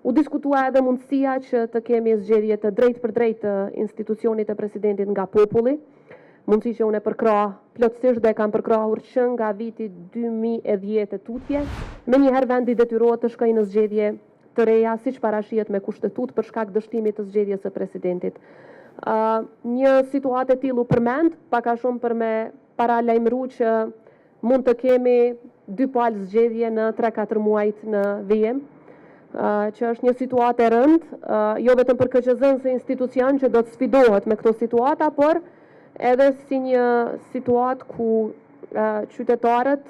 U diskutua edhe mundësia që të kemi zgjedhje të drejtpërdrejtë të institucionit të presidentit nga populli, mundësi që unë e përkrah plotësisht dhe e kam përkrahur që nga viti 2010 e tutje. Menjëherë vendi detyrohet të shkojë në zgjedhje të reja, siç parashihet me kushtetutë për shkak dështimit të zgjedhjes së presidentit. Një situatë e tillë u përmend, pak a shumë për me paralajmëru që mund të kemi dy palë zgjedhje në 3-4 muajt në vijim, që është një situatë e rëndë, jo vetëm për KQZ-në si institucion që do të sfidohet me këto situata, por edhe si një situatë ku qytetarët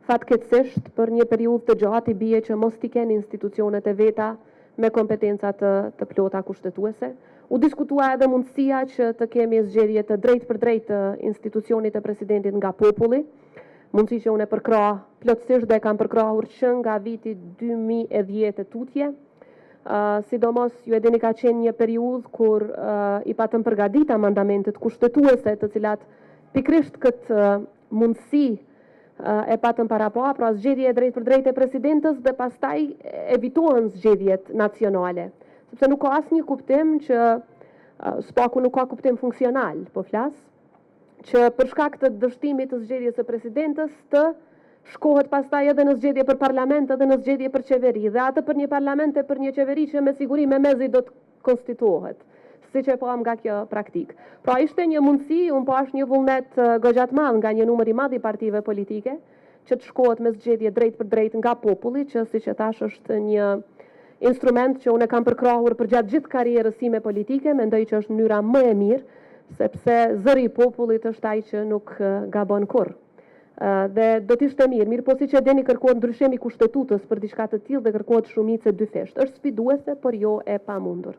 fatkeqësisht për një periudhë të gjatë i bie që mos t'i kenë institucionet e veta me kompetenca të, të plota kushtetuese. U diskutua edhe mundësia që të kemi zgjedhje të drejtpërdrejtë të institucionit të presidentit nga populli, mundësi që unë e përkrah plotësisht dhe e kam përkrahur që nga viti 2010 e tutje. Sidomos, ju e dini ka qenë një periudhë kur i patëm përgatit amendamentet kushtetuese, të cilat pikërisht këtë mundësi e patëm parapa, pra zgjedhje e drejtpërdrejtë e presidentës dhe pastaj evitohen zgjedhjet nacionale. Sepse nuk ka asnjë kuptim që s'paku nuk ka kuptim funksional, po flas, që për shkak të dështimit të zgjedhjes së presidentës të shkohet pastaj edhe në zgjedhje për parlament edhe në zgjedhje për qeveri dhe atë për një parlament e për një qeveri që me siguri me mezi do të konstituohet, siç e pamë nga kjo praktikë. Pra ishte një mundësi, unë pash një vullnet goxha të madh nga një numër i madh i partive politike që të shkohet me zgjedhje drejtpërdrejt nga populli, që siç e thash është një instrument që unë e kam përkrahur përgjatë gjithë karrierës sime politike, mendoj që është mënyra më e mirë, sepse zëri i popullit është ai që nuk gabon kurrë. Dhe do të ishte mirë, mirëpo siç e dini kërkohet ndryshim i kushtetutës për diçka të tillë dhe kërkohet shumicë e dyfishtë. Është sfiduese, por jo e pamundur.